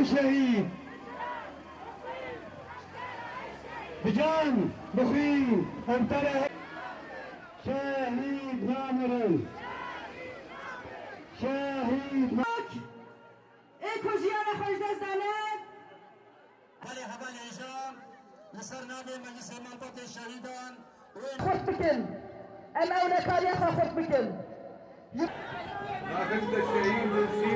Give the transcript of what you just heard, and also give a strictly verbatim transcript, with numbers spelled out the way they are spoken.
Şehîd. Bi can, bi xwîn, ev te re. Şehîd namirin. Şehîd na- Ê ku jiyana xwe ji dest dane. Belê hevalên hêja li ser navê Meclisê Malbatê Şehîdan û ên Xurt bikin. Em ewnekariya xwe xurt bikin. Naxin de şehîd û sî